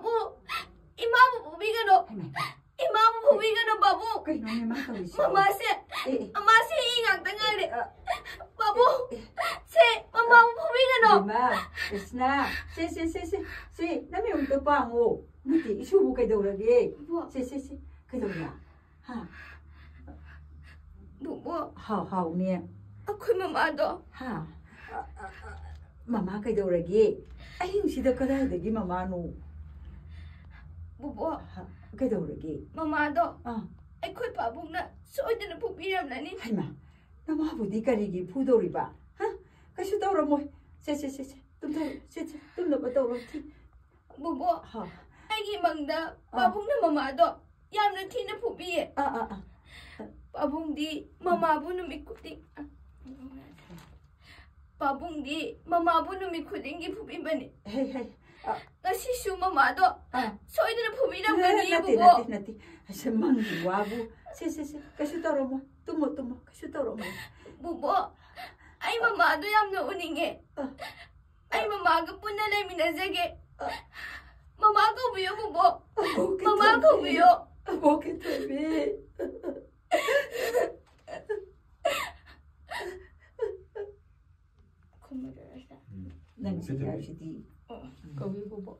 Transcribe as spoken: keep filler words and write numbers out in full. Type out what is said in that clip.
ꯄꯥꯕꯨꯡ, ꯏꯃꯥꯕꯨ ꯐꯨꯕꯤꯒꯅꯣ꯫ ꯍꯩꯃꯥ, ꯏꯃꯥꯕꯨ ꯐꯨꯕꯤꯒꯅꯣ, ꯄꯥꯕꯨꯡ꯫ ꯀꯩꯅꯣꯅꯦ ꯃꯥ ꯇꯧꯔꯤꯁꯤꯕꯣ? ꯃꯃꯥꯁꯦ, ꯑꯦ, ꯑꯦ꯫ ꯃꯃꯥꯁꯦ ꯏ ꯉꯥꯛꯇ ꯉꯥꯏꯔꯦ꯫ ꯑ, ꯄꯥꯕꯨꯡ, ꯑꯦ, ꯑꯦ꯫ ꯁꯦ, ꯃꯃꯥꯕꯨ ꯐꯨꯕꯤꯒꯅꯣ꯫ ꯏꯃꯥ, ꯀ꯭ꯔꯤꯁꯅ, ꯁꯦ, ꯁꯦ, ꯁꯦ, ꯁꯦ, ꯁꯦ, ꯅꯃꯤꯠ ꯑꯝꯇ ꯄꯥꯡꯉꯣ꯫ ꯅꯠꯇꯦ, ꯏꯁꯨꯕꯨ ꯀꯩꯗꯧꯔꯒꯦ? ꯏꯕꯣ꯫ ꯁꯦ, ꯁꯦ, ꯁꯦ, ꯀꯩꯗꯧꯔꯦ? ꯍꯥ? ꯕꯨꯕꯣ꯫ ꯍꯥꯎ, ꯍꯥꯎꯅꯦ꯫ ꯑꯩꯈꯣꯏ ꯃꯃꯥꯗꯣ꯫ ꯍꯥ? ꯑ, ꯑ, ꯑ, ꯃꯃꯥ ꯀꯩꯗꯧꯔꯒꯦ? ꯑꯍꯤꯡꯁꯤꯗ ꯀꯗꯥꯏꯗꯒꯤ ꯃꯃꯥꯅꯣ? ꯕꯨꯕꯣ꯫ ꯍꯥ, ꯀꯩꯗꯧꯔꯒꯦ? ꯃꯃꯥꯗꯣ꯫ ꯑꯥ꯫ ꯑꯩꯈꯣꯏ ꯄꯥꯕꯨꯡꯅ ꯁꯣꯏꯗꯅ ꯐꯨꯕꯤꯔꯝꯂꯅꯤ꯫ ꯍꯩꯃꯥ, ꯅꯃꯥꯕꯨꯗꯤ ꯀꯔꯤꯒꯤ ꯐꯨꯗꯧꯔꯤꯕ? ꯍꯥ? ꯀꯩꯁꯨ ꯇꯧꯔꯝꯃꯣꯏ꯫ ꯁꯦ, ꯁꯦ, ꯁꯦ, ꯁꯦ, ꯇꯨꯝꯊꯔꯣ꯫ ꯁꯦ, ꯁꯦ, ꯇꯨꯝꯅꯕ ꯇꯧꯔꯣ꯫ ꯊꯤ-, ꯕꯨꯕꯣ, ꯍꯥ꯫ ꯑꯩꯒꯤ ꯃꯪꯗ ꯑꯥ꯫ ꯄꯥꯕꯨꯡꯅ ꯃꯃꯥꯗꯣ ꯌꯥꯝꯅ ꯊꯤꯅ ꯐꯨꯕꯤꯌꯦ꯫ ꯑꯥ, ꯑꯥ, ꯑꯥ꯫ ꯄꯥꯕꯨꯡꯗꯤ ꯃꯃꯥꯕꯨ ꯅꯨꯃꯤꯠ ꯈꯨꯗꯤꯡ, ꯄꯥꯕꯨꯡꯗꯤ ꯃꯃꯥꯕꯨ ꯅꯨꯃꯤꯠ ꯈꯨꯗꯤꯡꯒꯤ ꯐꯨꯕꯤꯕꯅꯤ꯫ ꯍꯦ, ꯍꯦ꯫ ꯑ, ꯉꯁꯤꯁꯨ ꯃꯃꯥꯗꯣ ꯑꯥ꯫ ꯁꯣꯏꯗꯅ ꯐꯨꯕꯤꯔꯝꯒꯅꯤ, ꯅꯠꯇꯦ, ꯕꯨꯕꯣ꯫ ꯅꯠꯇꯦ, ꯅꯠꯇꯦ꯫ ꯑꯁ, ꯃꯪꯒꯤ ꯋꯥꯕꯨ꯫ ꯁꯦ, ꯁꯦ, ꯁꯦ, ꯀꯩꯁꯨ ꯇꯧꯔꯝꯃꯣꯏ꯫ ꯇꯨꯝꯃꯣ, ꯇꯨꯝꯃꯣ, ꯀꯩꯁꯨ ꯇꯧꯔꯝꯃꯣꯏ꯫ ꯕꯨꯕꯣ, ꯑꯩ ꯃꯃꯥꯗꯣ ꯌꯥꯝꯅ ꯎꯅꯤꯡꯉꯦ꯫ ꯑ꯫ ꯑꯩ ꯃꯃꯥꯒ ꯄꯨꯟꯅ ꯂꯩꯃꯤꯟꯅꯖꯒꯦ꯫ ꯑ꯫ ꯃꯃꯥ ꯀꯧꯕꯤꯌꯣ, ꯕꯨꯕꯣ꯫ ꯑꯕꯣꯛꯀꯤ ꯃꯃꯥ ꯊꯣꯏꯕꯤ꯫ ꯀꯧꯕꯤꯌꯣ꯫ ꯑꯕꯣꯛꯀꯤ ꯊꯣꯏꯕꯤ꯫ ꯈꯨꯝꯃꯔꯣꯏ꯫ ꯎꯝ꯫ ꯅꯪ ꯁꯤ ꯁꯤꯗꯤ꯫ ꯌꯥꯔꯤꯁꯤꯗꯤ꯫ ꯑꯣ, ꯀꯧꯕꯤꯌꯨ, ꯕꯨꯕꯣ꯫